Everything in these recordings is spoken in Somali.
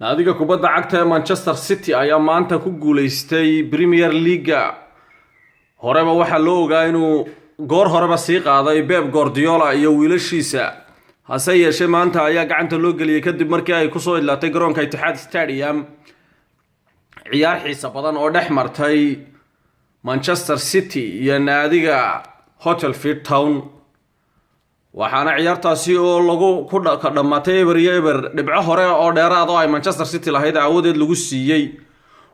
Naadiga kubadda cagta ee Manchester City ayaa maanta ku guuleystay Premier League-ga. Horeba waxaa loo ogaa inuu goor horeba sii qaaday Pep Guardiola iyo wiilashiisa, hase yeeshee maanta ayaa gacanta loo geliyey kadib markii ay kusoo idlaatay garoonka Etihad Stadium ciyaar xiisa badan oo dhex martay Manchester City iyo naadiga Huddersfield Town. Waxaana ciyaartaasi oo lagu ku dhammaatay 0-0, dhibco hore oo dheeraad oo ay Manchester City lahayd aawadeed lagu siiyey.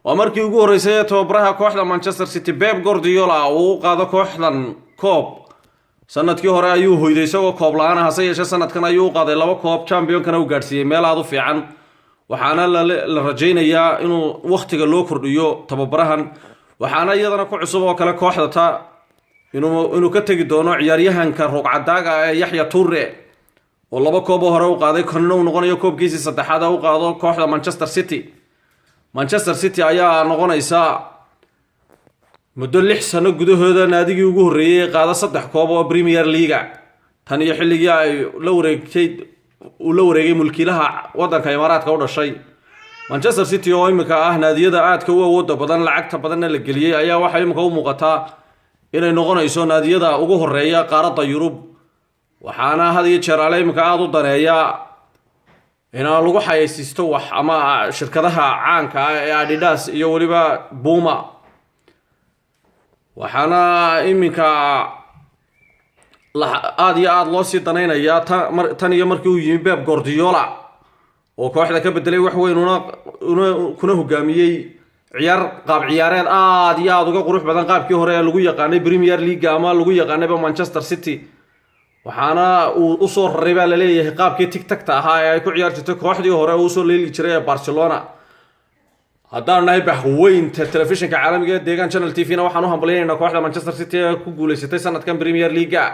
Waa markii ugu horreysay ee tababaraha kooxda Manchester City, Pep Guardiola, uu u qaado kooxdan koob. Sanadkii hore ayuu hoyday isagoo koob la-aan, hase yeeshee sanadkan ayuu u qaaday laba koob, championkana uu gaadhsiiyey meel aada u fiican. Waxaana la rajaynayaa inuu wakhtiga loo kordhiyo tababarahan. Waxaana iyadana ku cusub oo kale kooxda ta inuu ka tegi doono ciyaaryahanka ruugcadaaga ee Yaya Toure, oo laba koobo hore u qaaday, kanna uu noqonayo koobkiisii saddexaad ee u qaado kooxda Manchester City. Manchester City ayaa noqonaysa muddo 6 sano gudahooda naadigii ugu horreeyey ee qaada saddex koob oo Premier League-ga, tan iyo xilligii ay la wareegtay, uu la wareegay mulkiilaha waddanka Imaaraadka u dhashay. Manchester City oo imika ah naadiyada aadka u awooda badan, lacagta badanna la geliyey, ayaa waxay imika u muuqataa inay noqonayso naadiyada ugu horeeya qaaradda Yurub. Waxaana had iyo jeer ale imika aada u daneeya inaan lagu xayeysiisto wax ama shirkadaha caanka ah ee Adidas iyo weliba Puma. Waxaana iminka aada iyo aada loo sii danaynayaa tan iyo markii uu yimi Pep Guardiola, oo kooxda ka bedelay wax weyn, una kuna hogaamiyey ciyaar qaab ciyaareed aada iyo aada uga qurux badan qaabkii hore ee lagu yaqaanay Premier League ama lagu yaqaanayba Manchester City. Waxaana uu usoo raray, baa laleeyahay, qaabkii tic-tacta ahaa ee ay ku ciyaar jirtay kooxdii hore uu usoo leeli jiray ee Barcelona. Haddaanu nahay bahweynta telefishinka caalamiga ee Deegaan Channel TV na, waxaan u hambalyaynayna kooxda Manchester City ee ku guuleysatay sanadkan Premier League-ga.